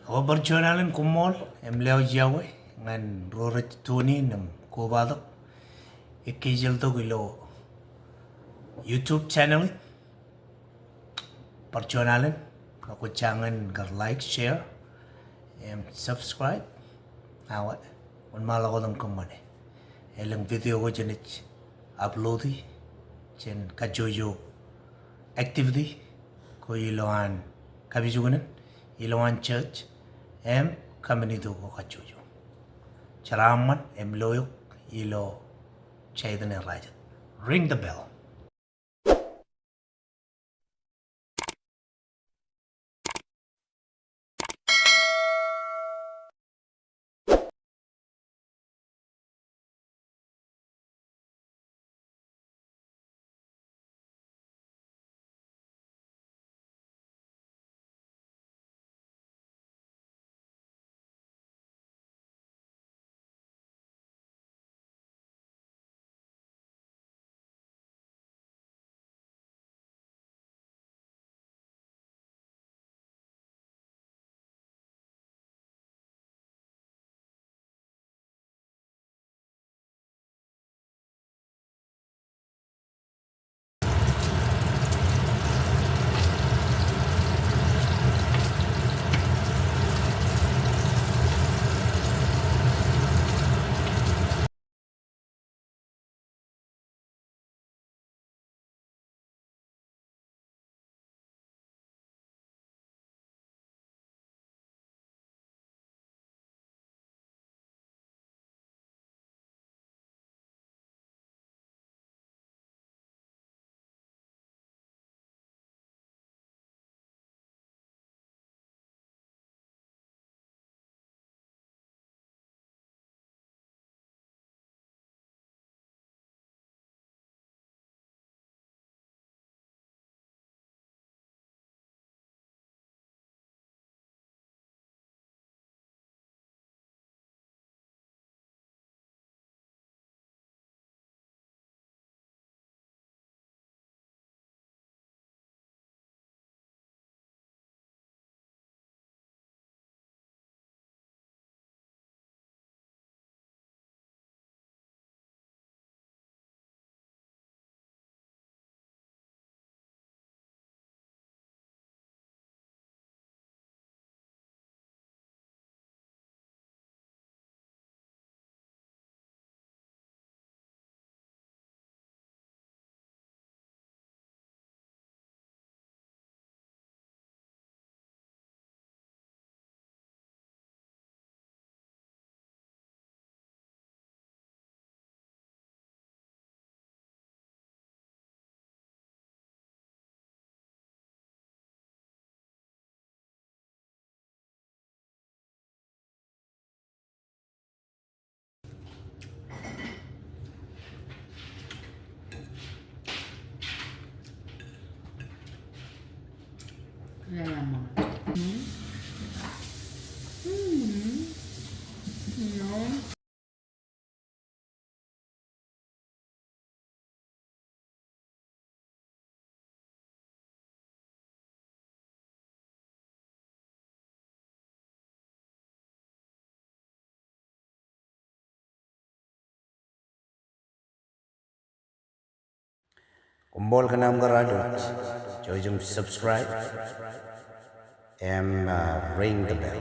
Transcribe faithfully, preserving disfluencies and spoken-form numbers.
Bar juon alen koṃṃool im lewōj iọkwe ñan ro rej tune in im kobatok. Ekkejel tok ilo YouTube channel in. Bar juon alen, ak kwōj jañin kar like, share, im subscribe. Awe, wōnṃaanḷọk wōt im kōṃṃane. Elōñ video ko jenaaj upload e, jān kajjojo activity ko ilowaan kapijuknen, ilowaan church, im community ko kajjojo. Jeraaṃṃan im lo eok ilo jaitin eo rajet. Ring the bell. Koṃṃool kōn aṃ kōrā ḷọk. Jouj im subscribe im, uh, ring the bell.